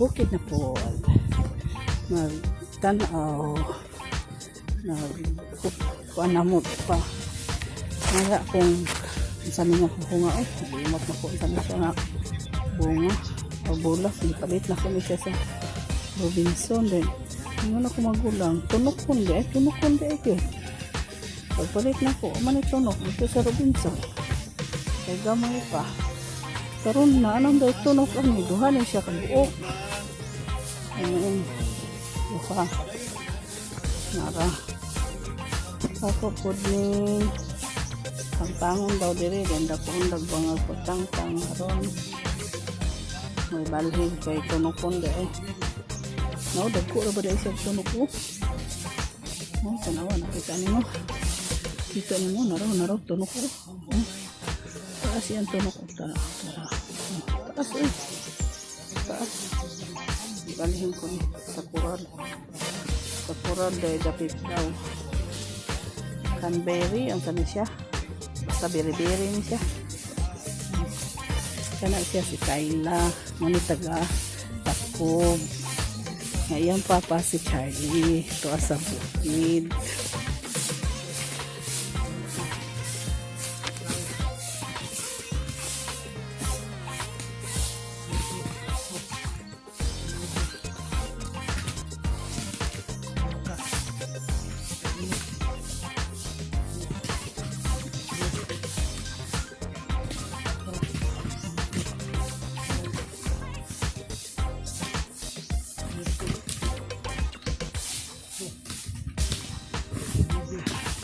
Bukid na po. Magtanaw. Nag kuan na mo pa. Nara kung sa nga bunga, ay limot na ko sa siya nga bunga o bulak. Gipalit na ko ni siya sa Robinson din. Ingon ako magulang, tunok kun di ay, tunok kun di ay gyud. Pagpalit na ko, man ay tunok dito sa Robinson. Kay gamay pa. Karon na anong daw tunok ani, duha ni siya ka buok. Ano, duha. Nara. Ako pod ni tangtangon daw diri, ganda ko undag bangag ko tangtang aron may balhin kay tunokon di eh. No, dagko ra ba dai siya tunok ko? Oh, tanawa, nakita nimo. Kita nimo naro naro tunok ko. Oh. Taas yan tunok ko. Tara, tara. Oh, taas eh. Taas. Balhin ko ni sa kural. Sa kural dahil dapit daw. Cranberry, ang sani siya. Basta beri-beri ni siya. Kana siya si Kyla. Mani taga Takob. Nga iyang papa si Charlie. Ito sa bukid.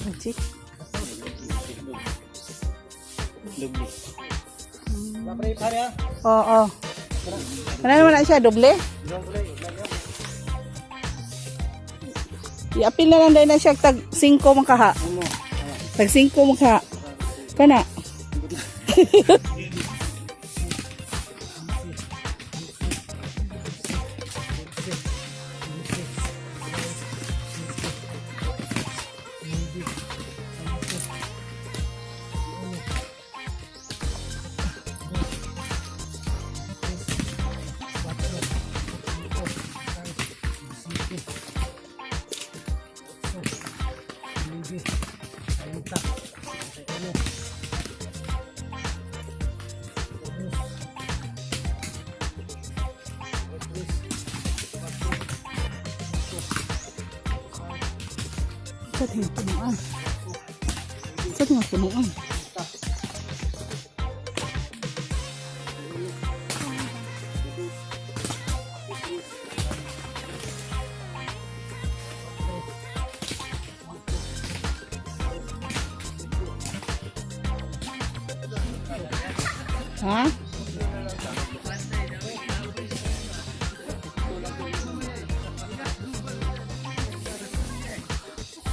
Project. Doble. Oo. Ano naman na siya? Doble? Iapil na lang dahil na siya tag 5 makaha. Tag 5 makaha. Kana. Sa tingin punuan. Sa tingin punuan. Ha?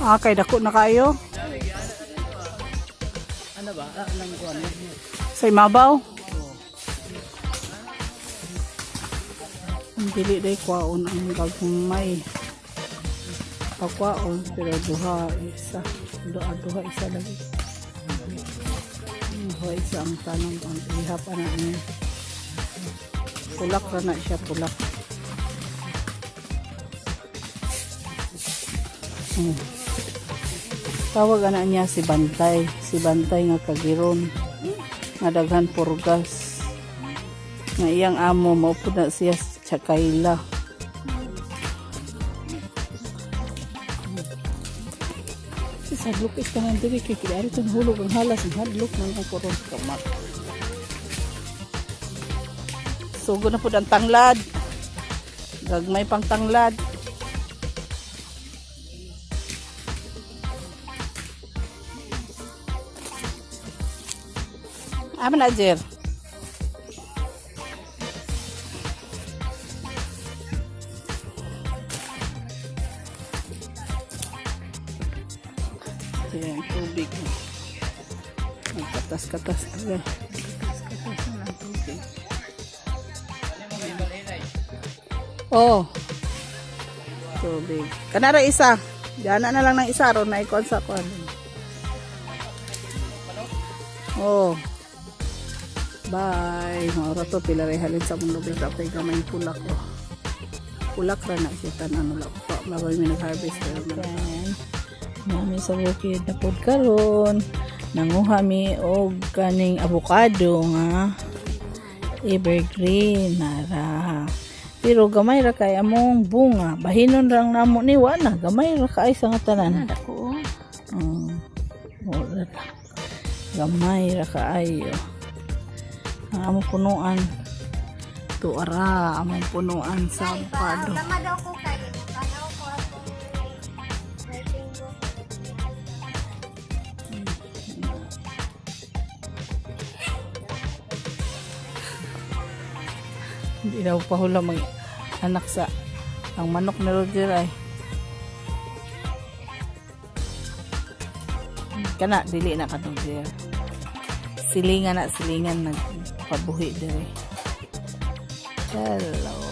Ah, kay dako na kayo. Ano ba? Ah, anong kuan? Sa imabaw? Ang dili day kwaon ang gagmay. Pagkwaon pero duha isa. Duha duha isa lagi. Duha isa ang tanong ang ihap ana niya. Pulak ra na siya, pulak. Tawag ana niya si Bantay, si Bantay nga kagiron nga daghan purgas nga iyang amo mao pud na siya sa Kayla. Sa hadlok is kanan diri kay kaya ito hulog ang halas, ang hadlok man ang koron kamat. Sugo na pud ang tanglad. Gagmay pang tanglad. Ama na, Jer. Ayan, tubig. Nagkatas-katas na. Katas-katas na ang tubig. Oh. Tubig. Kanara isa. Diyan na lang ng isa ron na ikon sa kuan. Oh. Bye. Maura to pila ray halin sa mundo bita kay gamay pulak oh. Kulak ra na siya tanan, wala pa mabay mi nag-harvest pero Yan. Nami sa bukid na pod karon. Nanguha mi og kaning avocado nga evergreen nara. Pero gamay ra kay among bunga. Bahinon rang namo ni wa na gamay ra kay sa nga tanan. Dako. Wala na. Gamay ra kaayo. Ang among punuan. Tuara among punuan sa avocado. Tama daw ko kayo. Kanaw ko ako. Waiting book. Hindi daw pahula mag anak sa ang manok ni Roger ay. Kana dili na ka, Roger. Silingan na silingan nagpabuhi dire. Hello.